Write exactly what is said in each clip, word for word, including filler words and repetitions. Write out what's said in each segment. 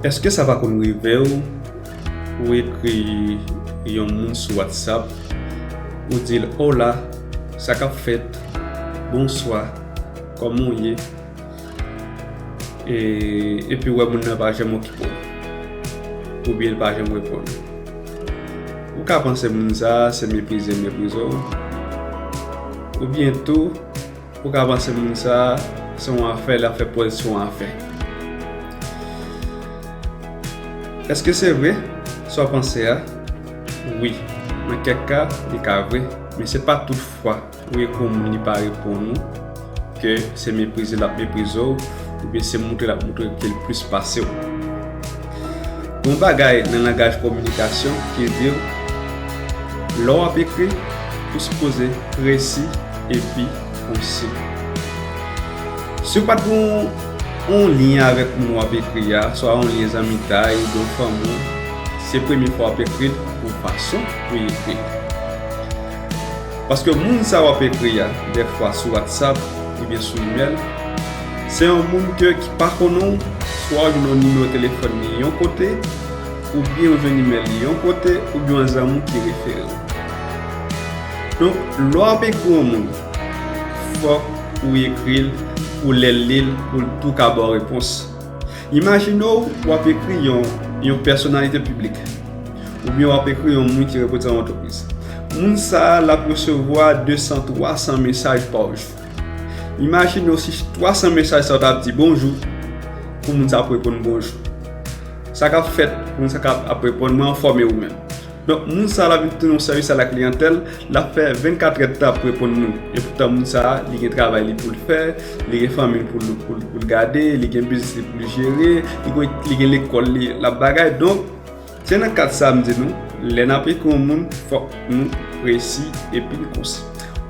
Èske sa pa konn rive w, ou ekri yon moun sou WhatsApp, ou di l, "Hola, sa k ap fèt? Bonswa, kòman w ye?" E, epi w wè moun nan pa janm okipe w, oubyen l pa janm reponn ou. Ou ka panse moun sa a se meprize l meprize w, oubyen tou, ou ka panse moun sa a se yon afè, l ap fè pòz se yon afè. Èske se vre sa w panse a? Wi, nan kèk ka, li ka vre, men se pa tout fwa ou ekri yon moun li pa reponn ou, ke se meprize l ap meprize w, oubyen se moutre l ap moutre ke l plis pase w. Gon bagay nan langaj kominikasyon ki di, lè w ap ekri, ou sipoze presi epi konsi. Si w pa t gen yon, yon lyen avèk moun w ap ekri a, swa yon lyen zanmitay oubyen yon fanmi, se premye fwa w ap ekri l, gon fason pou w ekri l. Paske moun sa w ap ekri a, dèfwa sou WhatsApp oubyen sou imèl, se yon moun ke, ki pa konnen w, swa w jwenn yon nimewo telefòn li yon kote, oubyen w jwenn imèl li yon kote, oubyen yon zanmi w ki refere w. Donk, lè w ap ekri yon moun, fòk ou ekri l, pou lè l li l, pou l tou ka ba w repons. Imajine w, w ap ekri yon, yon pèsonalite piblik, oubyen w ap ekri yon moun ki reprezante yon antrepriz. Moun sa a, l ap resevwa de san, twa san mesaj pa jou. Imajine w si twa san mesaj sa yo t ap di bonjou, pou moun sa ap reponn bonjou. Sa k ap fèt, pou moun sa k ap, ap reponn, mwen anfòme ou menm. Donk, moun sa a, l ap vin tounen yon sèvis a la kliyantèl, l ap fè vennkat èdtan ap reponn moun. Epoutan, moun sa a, li gen travay li pou l fè, li gen fanmi l pou l, pou l, pou l gade, li gen biznis li pou l jere, li gen, li gen lekòl li, l ap bagay. Donk, se nan kad sa a m di nou, lè n ap ekri yon moun, fòk nou presi epi n konsi.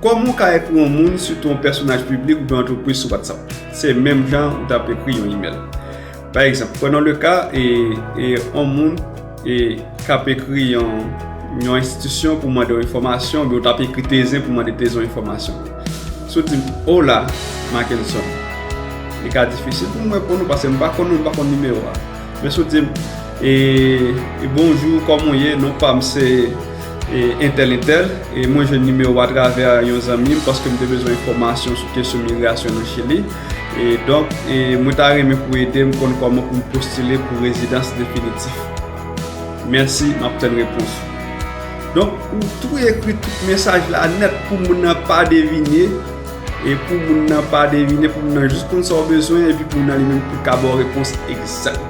Kòman w ka ekri yon moun, sitou yon pèsonaj piblik oubyen antrepriz sou WhatsApp? Se menm jan ou t ap ekri yon imèl. Pa egzanp, prenons le cas, e, e, yon moun, e, k ap ekri yon, yon enstitisyon pou mande yon enfòmasyon, oubyen w t ap ekri Tezen pou mande Tezen yon enfòmasyon. Si w di m, "Hola, Mackenson." Li ka difisil pou m reponn ou, paske m pa konn ou, m pa konn nimewo a. Men si w di m, e, e, "Bonjou, kòman w ye? Non pa m se, e, entèl, entèl. E mwen jwenn nimewo a atravè yon zanmi m, paske m te bezwen enfòmasyon sou kesyon migrasyon nan Chili. E donk, e mwen ta renmen pou w ede m konn kòman pou m postile pou rezidans definitif. Mèsi, m ap tann repons ou." Donk, ou tou ekri tout mesaj la nèt pou moun nan pa devine, e pou moun nan pa devine, pou moun nan jis konn sa w bezwen, epi pou moun nan li menm pou l ka ba w repons egzak.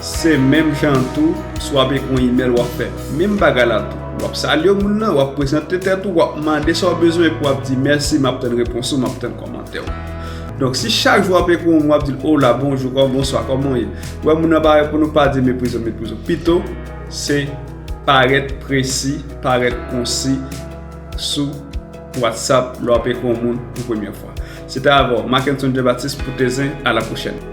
Se menm jan an tou, si w ap ekri yon imèl, w ap fè menm bagay la tou. W ap salye moun nan, w ap prezante tèt ou, w ap mande sa w bezwen, epi w ap di, "Mèsi, m ap tann repons ou, m ap tann kòmantè w." Donk, si chak jou w ap ekri yon moun, w ap di l, "Hola, bonjou, kòman, bonswa, kòman w ye?" W wè moun nan pa reponn ou, pa di, "Meprize w, meprize w." Pito, se parèt presi, parèt konsi sou WhatsApp lè w ap ekri yon moun pou premyè fwa. Se te avè w, Mackenson Jean Baptiste pou Tezen. A la pwochèn.